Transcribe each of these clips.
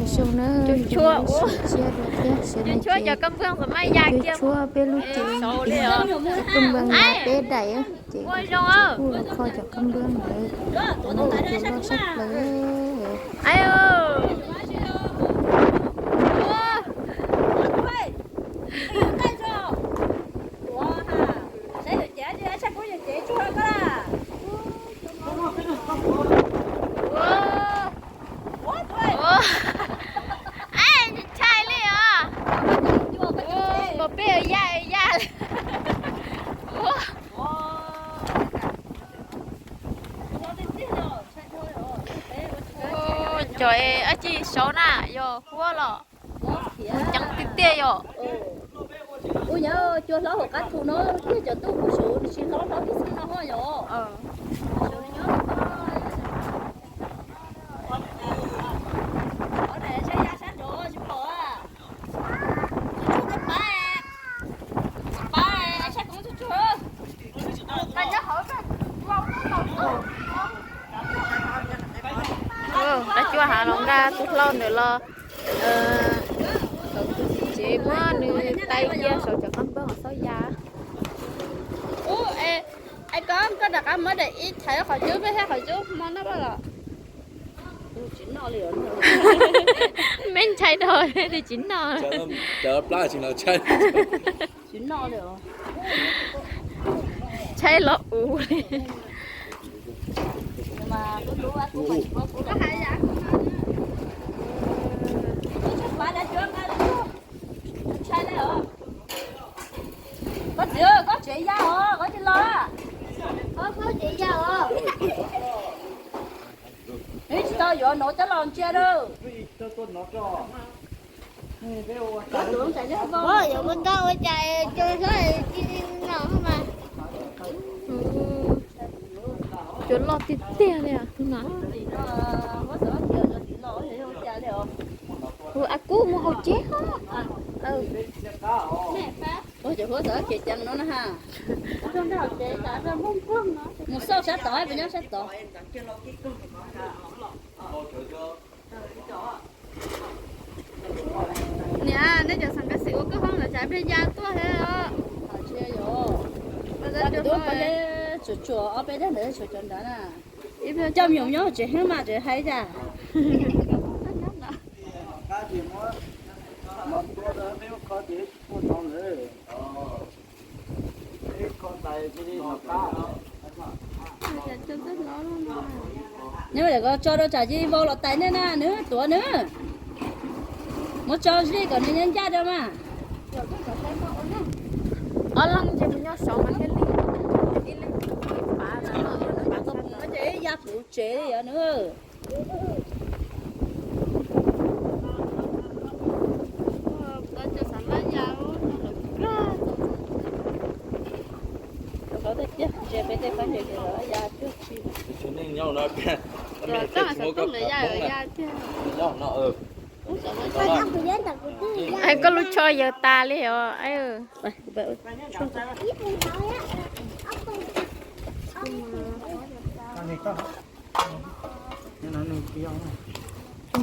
Zoo na, tshuab, tshuab cov kab nplooj kom maj ya kiag, tshuab peb lub cev, cov kab nplooj ya peb daim ces kuj los kho cov kab nplooj ntawd, cov no cua loj sab plaws. Ntshai li os. Npam peb ya ya li. Cov dab tsi saud na, yog huab los ceev tiag tiag yom. Ua nyob cua hlob hauv qab thu no tiag, cov tub kuj suv nws tsis hlob hlob ib xwb no yom. Qab cuab hav los nqa tus hlau ntawd los, tsev muab nws tais kiag saum cov qab nplooj los xob ya. Ub, es koj, koj rov qab muab daim ib thaiv qhov cub peb thiab qhov cub hmo no los? Meb ntshai dhau li tsis noj. Ntshai los ub li. Koj txiv, koj tsev ya os, koj tsis los? Koj tsev ya os. Nws tsis tau yuav, nov coj los ntsia lawm. Yuav ua cas cua hlob tsis no mas. Cua loj tiag tiag li os. Hu a kub mus hauv tsev os. Ua cov huab xov khiav ceev no na ha. Mus xauj sab tod, puas nyob sab tod? Niam, neb cov xeem Kab Xis ua koj hoob lawm tsam pliag ya tuaj thiab. Tsuas tsuas ob peb dag ntawd tshuav cov ntawd na. Coj me nyuam nyob tsev xwb mas tseem hais cas. Nyob ntawm ko tso rau tsam cia vau los tais nej na, nws tuav nws. Muab tso zij kom nws ncaj ncaj rau mas. Ob leeg ces mus nyob saud mas thiaj li ib leeg ib pav, pav ko mus ces ya puv tsev li os nws. Koj lub tsho yawg tas li os.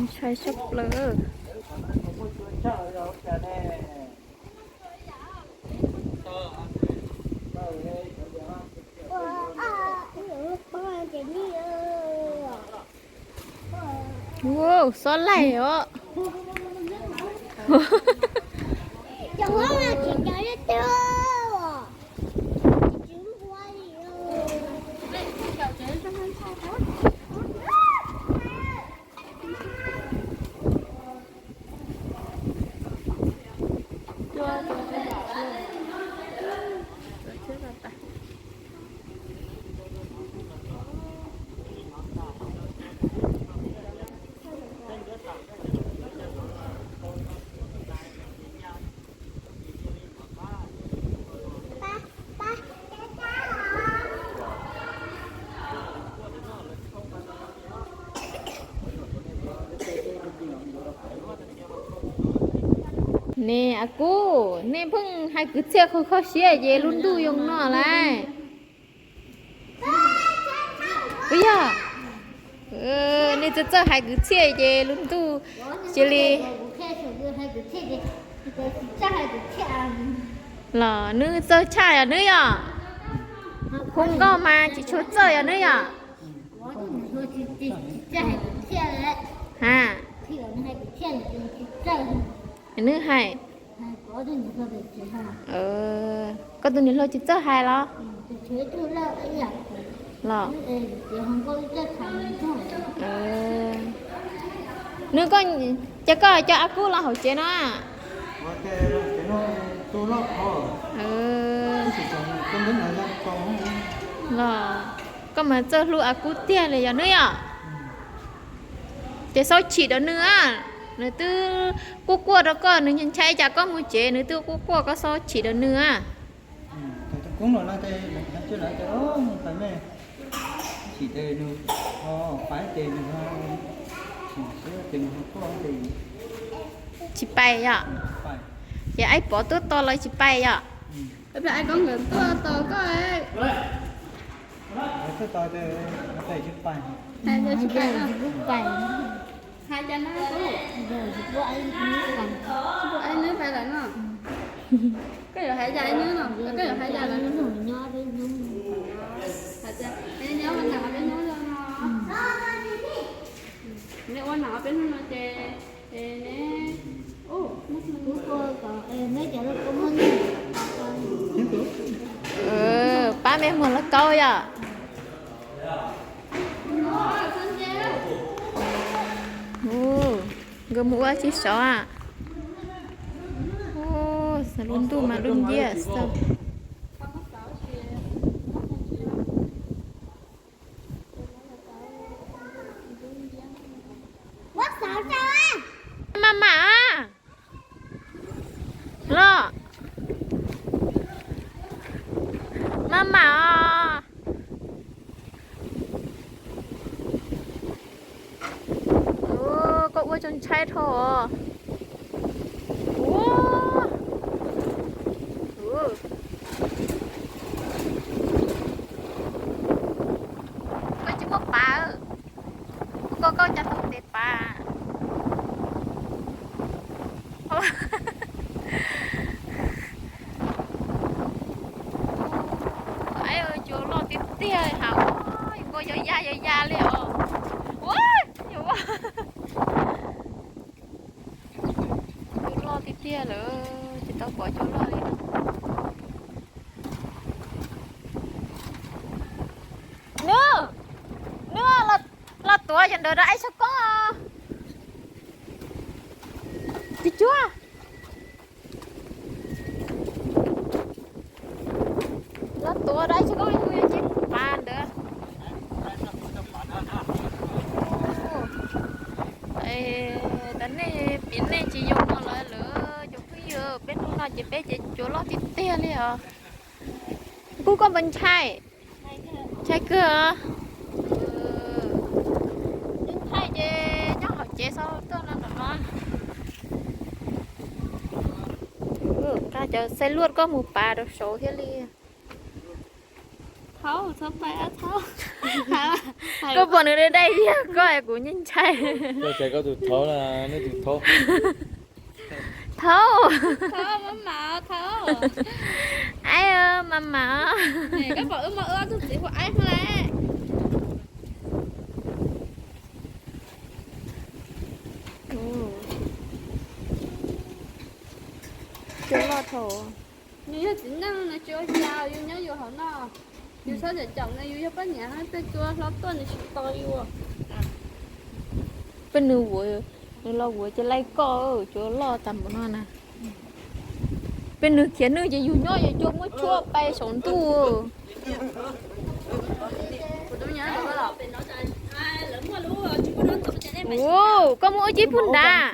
Ntshai sab plaws. Wow, xob laij os. Ne a kub, nej pheej hais kwv txhiaj kho kho siab ces lub ntuj yoo no lauj. Puas yog? Txawj txawj hais kwv txhiaj ces lub ntuj cia li los nws txawj tshaj yog nws yom. Hu nkauj mas tsis tshua txawj yog nws yom. Ha, nws hais. Koj tus niam hluas tsis txawj hais los? Los nws, koj, ces koj coj A Kub los hauv tsev no. Los koj mas txawj hlub A Kub tiag li yog nws yom. Ces xaub chim rau nws a, nws twb quaj quaj rau koj, nws ntshai cas koj mus tsev nws twb quaj quaj, koj xaub chim rau nws a. Tsis pais yom? Ces Aib Pov tuaj tos los tsis pais yom? Tuaj tos koj. Hais cas na, tsis pub Aib Nwb pais lawm no. Koj yuav hais cas Aib Nwb no, koj yuav hais cas lawm? Nyob ua nam peb hnub no. Neb ua nam peb hnub no ces neb, pab me muag lawv kaub yom. Nkawd mus ua tsis saud a. Lub ntuj mas dub nciab xwb. Maj mam los, maj mam os. Koj ua txaus ntshai dhau os. Koj tsis muaj pas. Koj, koj cov tau ntev pas. Cua loj tiag tiag li hos, koj yog ya yog ya li os. Cua loj tiag tiag lawm, tsis tau pom cua loj li. Nws, nws los tuav cov ntawd rau Aib Xab Koob os. Tsis cuag. Los tuav rau Aib Xab Koob, kuv yuav cia pas ntawd. Tam nej piav nej tsis yoo no lawm lawm cov phooj ywg, peb hnub no ces peb ces cua loj tiag tiag li os. Kuv koj puas ntshai? Ntshai kawg. Ntshai ces nyob hauv tsev xwb, tuaj no nram no. Nqa cov xaij luaj koj mus pas rau saud thiab li. Koj pom nws dai dai tiag, koj es kuv yeej ntshai. Koj tus thaub na, nej tus thaub. Thaub, maj mam, thaub. Aib, maj mam. Koj pom wb muaj wb ob tug txiv hu Aib Hmoob lawm. Cua loj dhau. Nws yog txiv neej nws tsis ua cas, yus nyob yus hauv no. Yus txhob caum caum nws, yus yog poj niam, tej cua hlob tuaj nws tsis tos yus. Peb nws vuav, nws los vuav ces laij koj, cua loj tag npaum no na. Peb nws khiav nws ces yus nyob yus cua muab tshuab pais saum ntuj. Ua, koj muaj ua cib pug nrad.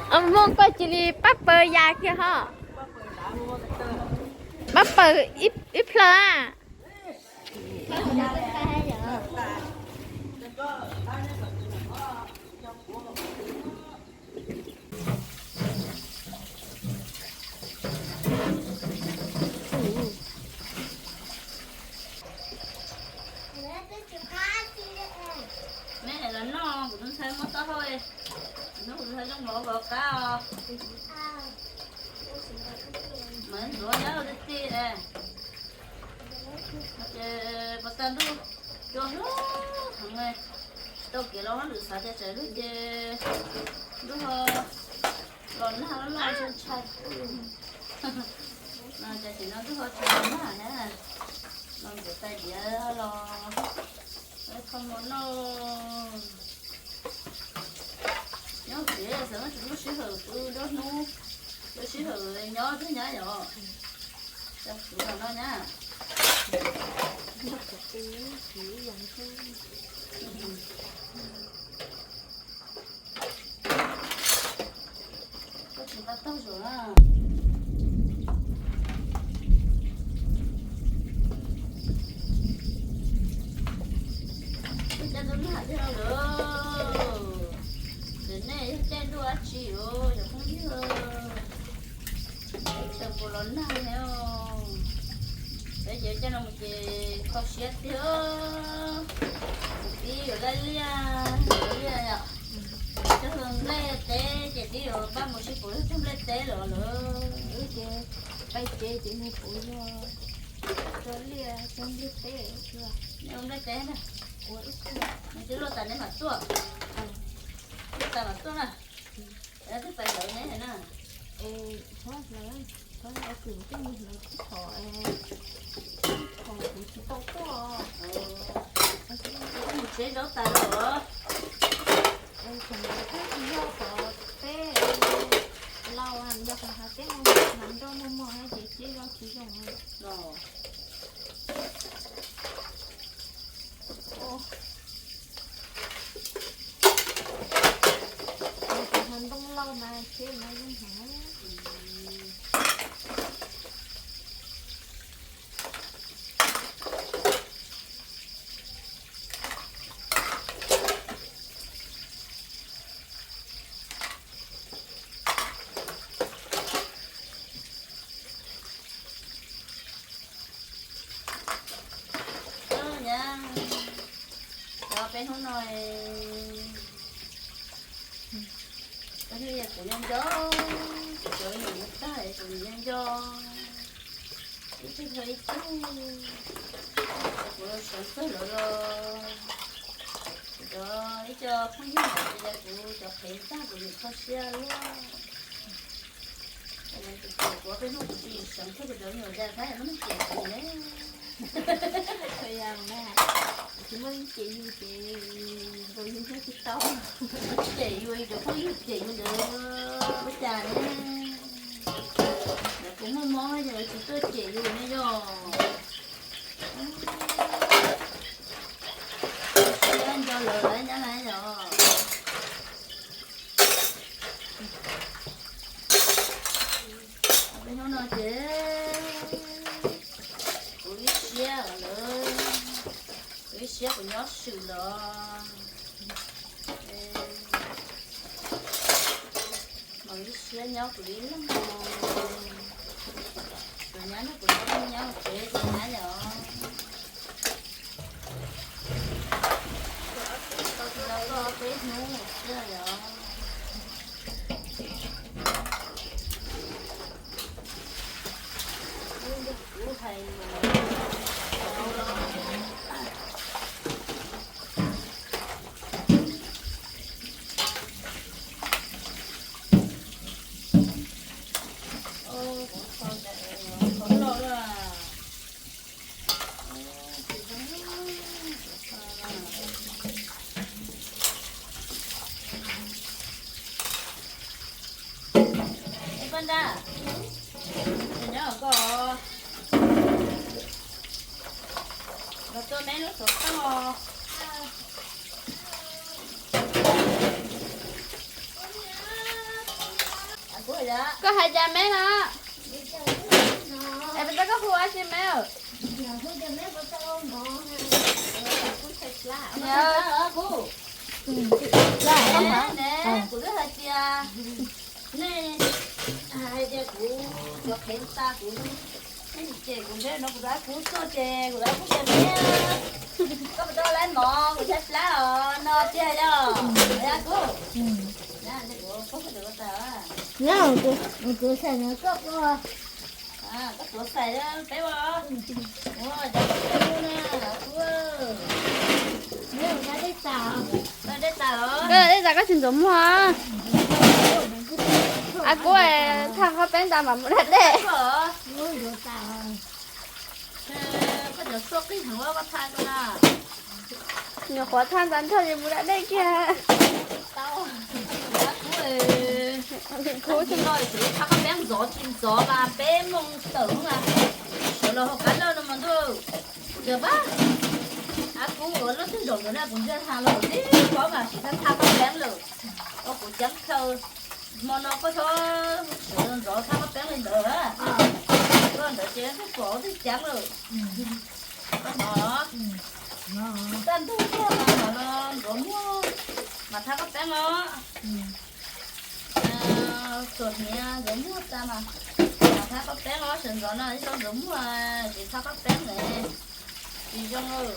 Hmoob koj cia li pab paws yas kiag ho. Pab paws ib plhaw a. Luav nyob tiag tiag. Ces pas tas ntuj cua hlub heev, tsis tau kev los lwm xav tias tsam lub ces ntuj ho los nag loj loj ntshai ntshai. Ces tam sim no ntuj ho tsis los nag na, los ntxuav tais diav los kho mov noj. Nyob tsev xav tsis muaj sij hawm pw, nruab hnub muaj sij hawm nyob thiab nyab yom. Cov kuv los no nyab. Koj tsis nqa taug zaum na. Ib cov ntuj nag thiab lawm. Ntawm nej yog caij ntuj dab tsi os cov phooj ywg? Teb chaws puas los nag ne os? Peb ces caij no mus ces kho siab tiag. Kuv pib yuav laij liaj, yuav liaj yom. Cog nplej teb ces twb yuav npaj mus sib puv cog nplej teb lawm lawm. Wb ces pais tsev ces mus puv cog liaj cog nplej teb. Nej ua nplej teb na. Ua ib tug. Nws twb luaj tas neb mam tuaj. Luaj tas mam tuaj na. Es twb pais hlawv neb na. Es txhob hlawv, txhob hlawv, kuv twb mus hlawv ib thaum, ib thaum kuv tsis tau tuaj. Mus tsev zaub tas lawm. Es thaum ntawd twb tsis yog thaum peb laus, yog thaum hav teb no mas nroj mos mos ces tsev zaub tsis zoo. Ntoo lauj mas tsev no zoo heev. Nyab, cov peb hnub no, peb hnub kuv nyob nco, kuv cov me nyuam mus tag kuv nyob nco, ib tug dhau ib tug, kuv sawv txog lawv los, kuv cov ib co phooj ywg hais tias kuv cov qhev tag kuv nim kho siab luaj. Kuv peb hnub kuv tsis seev thiab kuv cov me nyuam zaj thab muab neeg cem kuv ne. Tsis muaj leej cem yus ces nkaus yus thiab tsis tau. Cem yus cov phooj ywg cem yus ntawd ua cas ne? Kuv muaj mob ces lawv tsis tuaj cem yus ne yog. Siab nco lawv lawv nyab lawv yom. Peb hnub no ces kuv ib siab lawm, kuv ib siab kuv nyob swm los, mam ib siab nyob kuv ib leeg, kuv nyab nrog kuv nyob nyob tsev ces nyab yom. Tau koj ob peb hnub xwb yom. Kuv hais lus Paj Nra, nyob koj los tua meb lub xov tooj. Koj hais cas meb na? Es puas tau koj hu ua si meb? Kuv twb hais tias nej hais tias kuv cov qhev tas kuv, nej tsis cem kuv ntshe no kuv rov qab kub tuaj ces kuv rov qab kub tias meb, koj puas tau laib mov kuv tshaib plab os no tiag yog. Kuv, kuv xav no koj ua. Koj tuav xais peb ua. Ua cov koj peb ua na, kuv. Koj dej tas koj tsis ntxuav muag. A kuv thaj qhov peeb tas mam mus da dej. Nyuam qhuav thaj ntxas nrog es mus da dej kiag. Kuv tsis no, kuv thaj qhov peeb ntxov tsis ntxov mas peb moos tawm mas sawv los hauv qab lawj no mas ntuj. Kuv cov pab, a kuv ua lub twg zaum ntawd na kuv ntsia tag los tib paub mas sim thaj thaj qhov peeb lawm. Ua kuv ceeb khaws, hmo no koj txhob sawv ntxov thaj qhov peeb li ntawd. Koj ntawd ces koj pom twb ceeb lawm. Koj hnov, txaj ntuj tuaj mas hnov no ntxuav muag mas thaj qhov peeb os. Txuas hniav ntxuav muag tas mas, mas thaj qhov peeb os, sawv ntxov no ib zaug ntxuav muag tsis thaj qhov peeb ne. Tsis zoo lawm.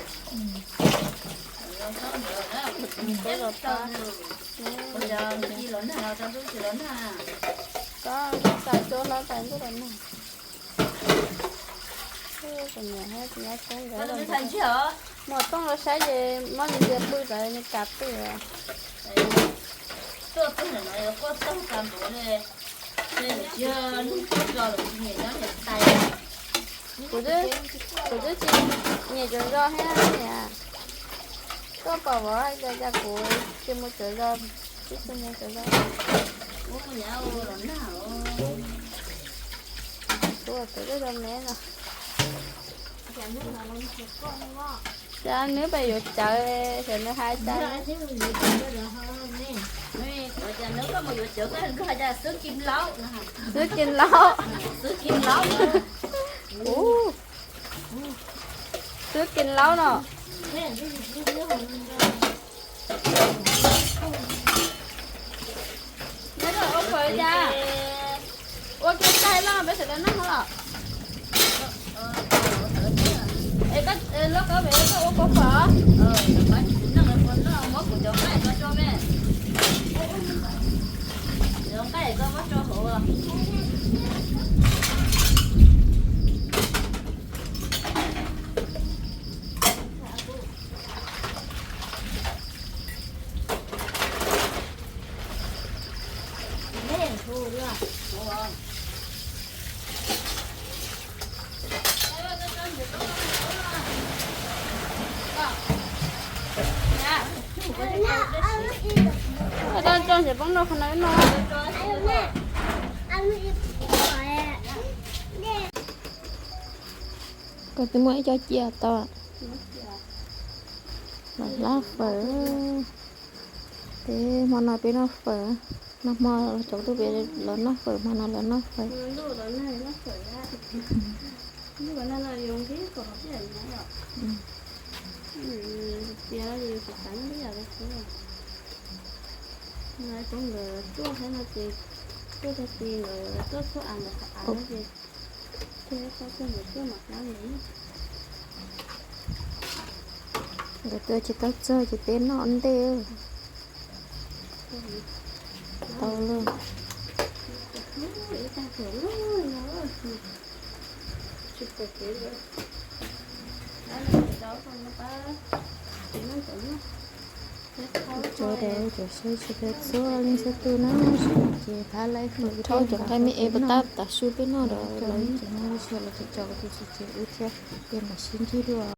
Ntxuav ntxov na, ua yog ntuj ci los nag, tsaus ntuj ci los nag. Txhob xav tsuag hlo tas ntuj los nag. Muam tooj los saib ces mob ntxias pw tas li cas pw. Tuaj txog ntawm no quaj tag tas npaum li, nws tsis yog lub tuaj tso los tsis nyiam nyob niam tais. Kuv twb, kuv twb tsis nyiam cov zos thiab niam. Koj pom vauv hais tias cas kuv tsis mus cov zos, tsis tsis mus cov zos. Ua nyav ua los nag os. Kuv twb zos me no. Cas nws pem yuav cawv, xyov nws hais cas. Xwb kis laub, xwb kis laub. Xwb kis laub no. Neb ua fawm cas? Ua kiag tag los peb sawv daws noj os. Es koj, loj koj pem koj ua kua fawm. Muab kuv cov nqaij ko tso me. Cov nqaij ko muab tso hauv. Tso ntses poob rau qhov no no. Koj twb muaj ib co cia tau. Los hlab fawm. Ces hmo no peb noj fawm. Nag hmo cov tub pem los noj fawm, hmo no los noj fawm. Nkawd tuaj tsis tau txog ces peb noj ntej. Tau lawm. Cov saib tsis tau txhua leej txhua tus na, ces hlab laib fawm rau cov nqaij me es pas tab tam su peb noj rau lawv ces muaj lub sij hawm los tso tus tsis ces wb thiab ces mam sib ntsib dua.